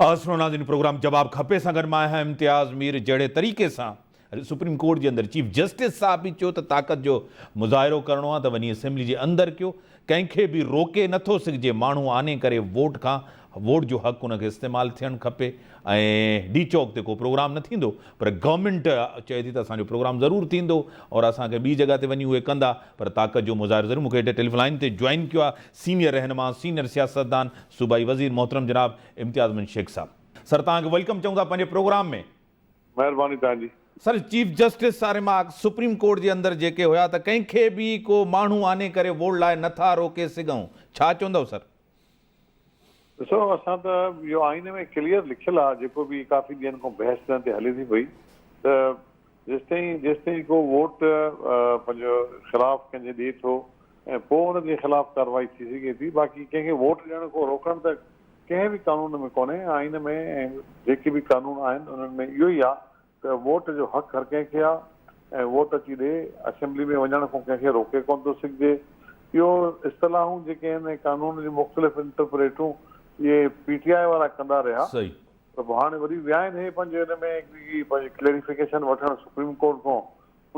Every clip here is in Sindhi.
آسرو ناظرين پروگرام جواب کپي سان گڏ مان آهيان امتياز مير جهڙي طريقي سان سپريم ڪورٽ جي اندر چيف جسٽس صاحب به چيو ته طاقت جو مظاهرو ڪرڻو آهي ته وڃي اسيمبلي جي اندر ڪيو ڪنهن کي به روڪي نٿو سگهجي ماڻهو آني ڪري ووٽ کان ووٽ جو حق ان کي استعمال ٿيڻ کپي ۽ ڊي چوڪ تي ڪو پروگرام نه ٿيندو پر گورنمينٽ چئي ٿي ته اسان جو پروگرام ضرور ٿيندو اور اسان کي ٻي جڳهه تي وڃي اهي ڪندا پر طاقت جو مظاهرو ضرور مون کي هتي ٽيليفون لائين تي جوائن ڪيو آهي سينيئر رهنما سينيئر سياستدان صوبائي وزير محترم جناب امتياز احمد شيخ صاحب سر توهان کي welcome چئون ٿا پنهنجي پروگرام ۾. مهرباني توهان جي. سر چيف جسٽس سا ريمارڪ سپريم ڪورٽ جي اندر جيڪي هيا ته ڪنهن کي به ڪو ماڻهو آني ڪري ووٽ لاء نٿا روڪي سگهون ڇا چوندؤ سر؟ ڏسو اسان ته اهو آئين ۾ ڪليئر لکيل آ جيڪو به ڪافي ڏينهن کان بحث تن تي هلي ٿي پئي ته جيستائين جيستائين ڪو ووٽ پنهنجو خلاف ڪنهن جي ڏئي ٿو ۽ پوء ان جي خلاف ڪارروائي ٿي سگهي ٿي باقي ڪنهن کي ووٽ ڏيڻ کان روڪڻ ته ڪنهن به قانون ۾ ڪونهي آئين ۾ ۽ جيڪي به قانون آهن انهن ۾ اهو ئي آ ته ووٽ جو حق هر ڪنهن کي آ ۽ ووٽ اچي ڏي، اسيمبلي ۾ وڃڻ کان ڪنهن کي روڪي ڪونه ٿو سگهجي. اهو اصطلاحون جيڪي آهن ۽ قانون جون مختلف انٽرپريٽون اهي پي ٽي آء وارا ڪندا رهيا ته پوء هاڻي وري ويا آهن هي پنهنجي ان ۾ هڪڙي پنهنجي ڪليريفڪيشن وٺڻ سپريم ڪورٽ کان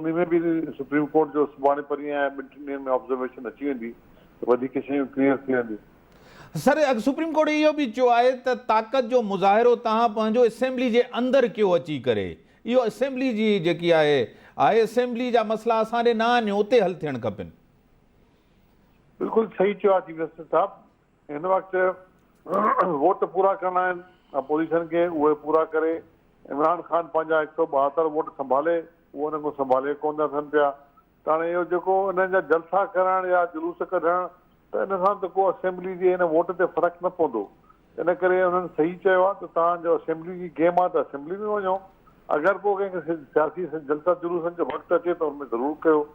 انهي ۾ به سپريم ڪورٽ جو سڀاڻي پرينء يا ٻن ٽن ڏينهن ۾ آبزرويشن اچي ويندي ته وڌيڪ شيون ڪليئر ٿي وينديون. سر سپريم ڪورٽ اهو به چيو آهي ته طاقت جو مظاهرو توهان پنهنجو اسيمبلي جي اندر ڪيو اچي ڪري اهو اسيمبلي جي جيڪي آهي آهي اسيمبلي جا مسئلا اسان ڏي نه آڻيو اتي حل ٿيڻ کپن. بلڪل صحيح چيو آهي چيف جسٽس صاحب هن وقت ووٽ پورا ڪرڻا آهن اپوزيشن کي اهي پورا ڪري عمران خان پنهنجا 172 ووٽ سنڀالي اهو انهن کان سنڀالي ڪونه ٿا ٿين پيا ته هاڻي اهو جيڪو انهن جا جلسا ڪرڻ يا جلوس ڪڍڻ ته ان سان ته ڪو اسيمبلي جي ان ووٽ تي فرق نه پوندو ان ڪري انهن صحيح چيو آهي ته توهان جو اسيمبلي جي گيم آهي ته اسيمبلي ۾ وڃو اگر پوء ڪنهن کي سياسي جلسا جلوسن جو وقت اچي ته ان ۾ ضرور ڪيو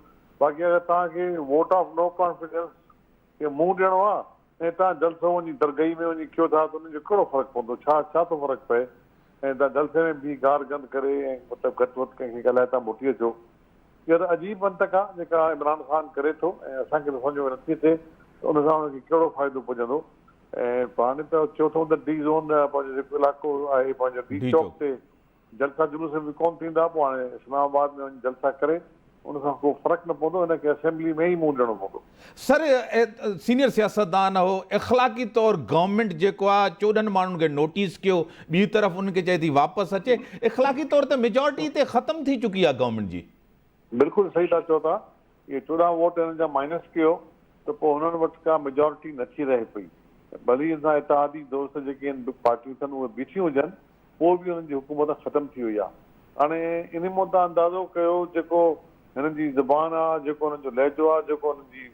باقي اگر توهان کي ووٽ آف نو ڪانفيڊنس کي منهن ڏيڻو آهي ۽ توهان جلسو وڃي درگئي ۾ وڃي ڪيو ٿا ته ان جو ڪهڙو فرق پوندو ڇا ڇا ٿو فرق پئي ۽ توهان جلسي ۾ بيهي گار گند ڪري ۽ مطلب گهٽ وڌ ڪنهن کي ڳالهائي توهان موٽي اچو اها ته عجيب منطق آ جيڪا عمران خان ڪري ٿو ۽ اسان کي ته سمجهه ۾ نٿي اچي ته ان سان ان کي ڪهڙو فائدو پڄندو ۽ هاڻي ته چيو اٿئون ته ڊي زون پنهنجو جيڪو علائقو آهي پنهنجو ڊي چوڪ تي جلسا جلوس به ڪونه ٿيندا پوء هاڻي اسلام آباد ۾ وڃي جلسا ڪري ان سان ڪو فرق نه پوندو هن کي اسيمبلي ۾ ئي منهن ڏيڻو پوندو. سر سينيئر سياستدان هو اخلاقي طور گورنمينٽ جيڪو آ 14 ماڻهن کي نوٽيس ڪيو ٻي طرف انهن کي چئي ٿي واپس اچي اخلاقي طور ته ميجارٽي هتي ختم ٿي چڪي آ گورنمينٽ جي. بلڪل صحيح ٿا چئو توهان اهي 14 ووٽ هنن جا مائنس ڪيو ته پوء هنن وٽ ڪا ميجارٽي نٿي رهي پئي ڀلي هن سان اتحادي دوست جيڪي آهن پارٽيون اٿن اهي بيٺيون هجن پوء به انهن جي حڪومت ختم ٿي وئي آ. هاڻي انهي مان توهان اندازو ڪيو جيڪو هنن جي زبان آ، جيڪو انهن جو لهجو آ، جيڪو انهن جي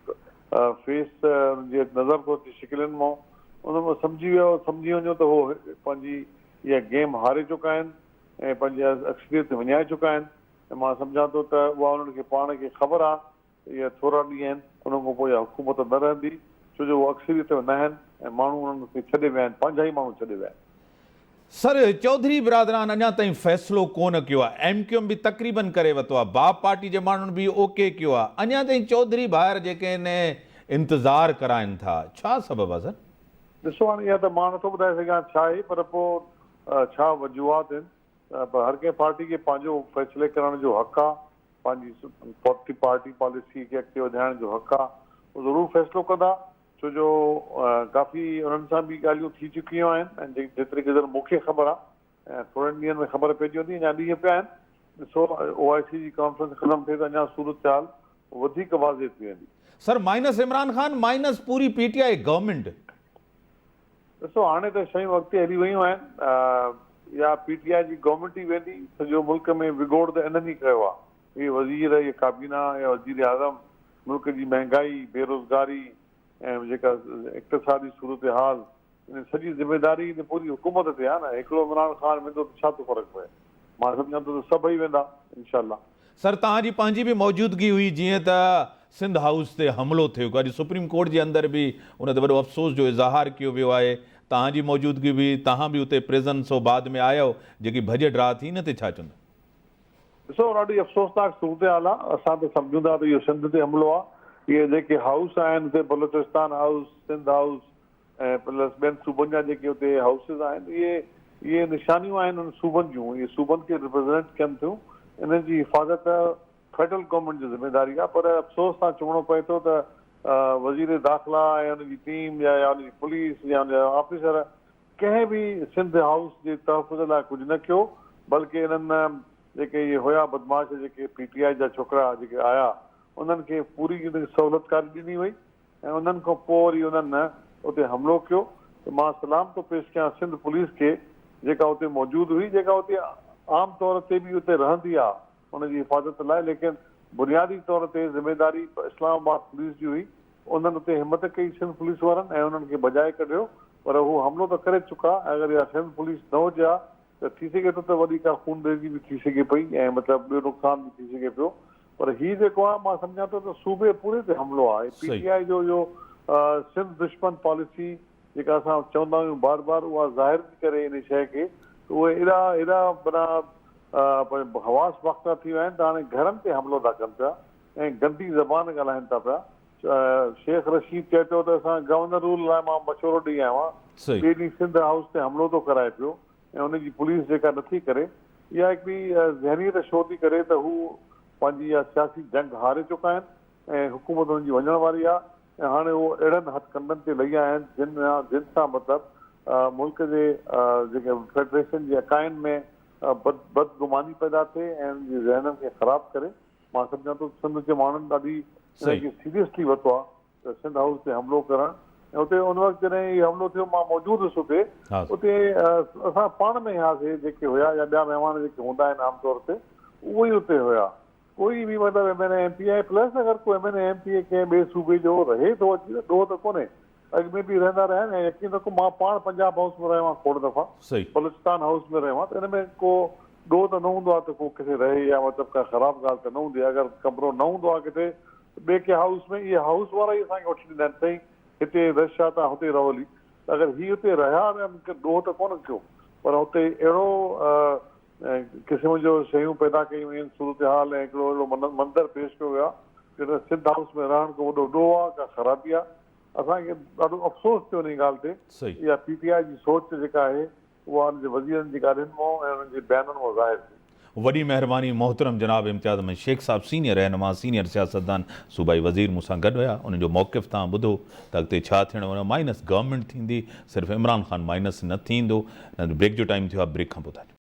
فيس انهن جي نظر ٿو اچي شڪلين مان ان مان سمجهي ويو سمجهي وڃو ته هو پنهنجي اها گيم هاري چڪا آهن ۽ پنهنجي اڪثريت وڃائي چڪا آهن ۽ مان سمجهان ٿو ته اها انهن کي پاڻ کي خبر آ اهي ٿورا ڏينهن آهن، ان کان پوء اها حڪومت نه رهندي، ڇو جو هو اڪثريت ۾ ناهن ۽ ماڻهو انهن کي ڇڏي ويا آهن، پنهنجا ئي ماڻهو ڇڏي ويا آهن. سر چوڌري برادران اڃا تائين فيصلو ڪونه ڪيو آهي، ايم ڪيو ايم به تقريبن ڪري وتو آهي، باپ پارٽي جي ماڻهن به اوڪي ڪيو آهي، اڃا تائين چوڌري ڀائر جيڪي آهن انتظار ڪرائن ٿا، ڇا سبب آهي سر؟ ڏسو هاڻي اها ته مان نٿو ٻڌائي سگهان ڇا آهي پر پوء ڇا وجوهات آهن پر هر ڪنهن پارٽي کي پنهنجو فيصلي ڪرڻ جو حق آهي، پنهنجي پارٽي پاليسي کي اڳتي وڌائڻ جو حق آ هو ضرور فيصلو ڪندا ڇو جو ڪافي انهن سان به ڳالهيون ٿي چڪيون آهن ۽ جيتري قدر مون کي خبر آ ۽ ٿورن ڏينهن ۾ خبر پئجي ويندي اڃا ڏينهن پيا آهن ڏسو او آء سي جي ڪانفرنس ختم ٿئي ته اڃا صورتحال وڌيڪ واضح ٿي ويندي. Sir minus Imran Khan minus پوري پي ٽي I government. ڏسو هاڻي ته شيون اڳتي هلي ويون آهن يا پي ٽي آء جي گورنمينٽ ئي ويندي سڄو ملڪ ۾ وڳوڙ ته انهن ئي ڪيو آهي اهي وزير اهي ڪابينا يا وزيراعظم ملڪ جي مهنگائي بيروزگاري ۽ جيڪا اقتصادي صورتحال ان سڄي ذميداري ان پوري حڪومت تي آهي نه هڪڙو عمران خان ويندو ته ڇا ٿو فرق پئي مان سمجهان ٿو ته سڀئي ويندا انشاء الله. سر توهان جي پنهنجي به موجودگي هئي جيئن ته سنڌ هائوس تي حملو ٿيو اڄ سپريم ڪورٽ جي اندر به ان تي وڏو افسوس جو اظهار ڪيو ويو آهي توهان جي موجودگي به توهان به اتي پريزنس هو بعد ۾ آيو جيڪي ڀڄ ڊاهه ٿي ان تي ڇا چوندو. ڏسو ڏاڍي افسوسناڪ صورتحال آ اسان ته سمجهون ٿا ته اهو سنڌ تي حملو آ اهي جيڪي هائوس آهن اتي Balochistan house Sindh house ۽ plus ٻين صوبن جا جيڪي اتي هائوسز آهن اهي اهي نشانيون آهن انهن صوبن جون، اهي صوبن کي ريپريزنٽ ڪن ٿيون، انهن جي حفاظت فيڊرل گورنمينٽ جي ذميواري آهي پر افسوس سان چوڻو پئي ٿو ته وزير داخلا ۽ ان جي ٽيم يا ان جي پوليس يا ان جا آفيسر ڪنهن به سنڌ هائوس جي تحفظ لاء ڪجهه نه ڪيو بلڪه انهن جيڪي اهي هيا بدمعاش جيڪي پي ٽي آء جا ڇوڪرا جيڪي آيا انهن کي پوري سهولتڪاري ڏني وئي ۽ انهن کان پوء وري انهن اتي حملو ڪيو ته مان سلام ٿو پيش ڪيان سنڌ پوليس کي جيڪا اتي موجود هئي جيڪا اتي عام طور تي به اتي رهندي آ ان جي حفاظت لاء ليڪن بنيادي طور تي ذميداري اسلام آباد پوليس جي هئي انهن اتي همت ڪئي سنڌ پوليس وارن ۽ انهن کي ڀڄائي ڪڍيو پر هو حملو ته ڪري چڪا ۽ اگر اها سنڌ پوليس نه هجي ها ته ٿي سگهي ٿو ته وڏي ڪا خونريزي به ٿي سگهي پئي ۽ مطلب ٻيو نقصان به ٿي سگهي پيو پر هي جيڪو آهي مان سمجهان ٿو ته صوبي پوري تي حملو آهي پي ٽي آء جو اهو سنڌ دشمن پاليسي جيڪا اسان چوندا آهيون بار بار اها ظاهر ٿي ڪري ان شيء کي ته اهي ايڏا ايڏا بنا حواس باخته ٿي ويا آهن ته هاڻي گهرن تي حملو ٿا ڪن پيا ۽ گندي زبان ڳالهائن ٿا پيا شيخ رشيد چئي پيو ته اسان گورنر رول لاء مان مشورو ڏئي آيو آهيان، ٻئي ڏينهن سنڌ هائوس تي حملو ٿو ڪرائي پيو ۽ ان جي پوليس جيڪا نٿي ڪري اها هڪڙي ذهنيت شو ٿي ڪري ته هو پنهنجي اها سياسي جنگ هاري چڪا آهن ۽ حڪومت انهن جي وڃڻ واري آهي ۽ هاڻي هو اهڙن هٿ ڪنڊن تي لهي آيا آهن جن جن سان مطلب ملڪ جي جيڪي فيڊريشن جي اڪائين ۾ بد بدگماني پيدا ٿئي ۽ انهن جي ذهنن کي خراب ڪري. مان سمجهان ٿو ته سنڌ جي ماڻهن ڏاڍي ان کي سيريسلي ورتو آهي ته سنڌ هائوس تي حملو ڪرڻ ۽ اتي ان وقت جڏهن هي حملو ٿيو مان موجود هيس اتي اتي اسان پاڻ ۾ هياسي جيڪي هيا يا ٻيا مهمان جيڪي هوندا آهن عام طور تي اهي ئي اتي هيا ڪوئي به مطلب M N A M P A plus اگر ڪو M N A M P A ڪنهن ٻئي صوبي جو رهي ٿو اچي ته ڏوهه ته ڪونهي اڳ ۾ به رهندا رهيا آهن ۽ يقين رکو مان پاڻ پنجاب هائوس ۾ رهيو آهيان کوڙ دفعا بلوچستان هائوس ۾ رهيو آهيان ته ان ۾ ڪو ڏوهه ته نه هوندو آهي ته ڪو ڪٿي رهي يا مطلب ڪا خراب ڳالهه ته نه هوندي آهي اگر ڪمرو نه هوندو آهي ڪٿي ته ٻئي ڪنهن هائوس ۾ اهي هائوس وارا ئي اسان کي وٺي ڏيندا آهن سائين هتي رش آهي توهان هتي رهو هلي ته اگر هي هتي رهيا ته انهن کي ڏوهه ته ڪونه ڪيو پر هتي اهڙو قسم جو شيون پيدا ڪيون ويون آهن صورتحال ۽ هڪڙو اهڙو منظر پيش ڪيو ويو آهي جڏهن سنڌ هائوس ۾ رهڻ ڪو وڏو ڏوهه آهي ڪا خرابي آهي اسان کي ڏاڍو افسوس ٿيو انهي ڳالهه تي. اها پي ٽي آء جي سوچ جيڪا آهي اها ان جي وزيرن جي ڳالهين مان ۽ انهن جي بيانن مان ظاهر ٿي. وڏي مهرباني محترم جناب امتياز احمد شيخ صاحب سينيئر رهنما سينيئر سياستدان صوبائي وزير مون سان گڏ هيا انهن جو موقف توهان ٻڌو ته اڳتي ڇا ٿيڻ وارو آهي مائنس گورنمينٽ ٿيندي صرف عمران خان مائنس نه ٿيندو بريڪ جو ٽائيم ٿيو آهي بريڪ کان پوء ٿا اچون.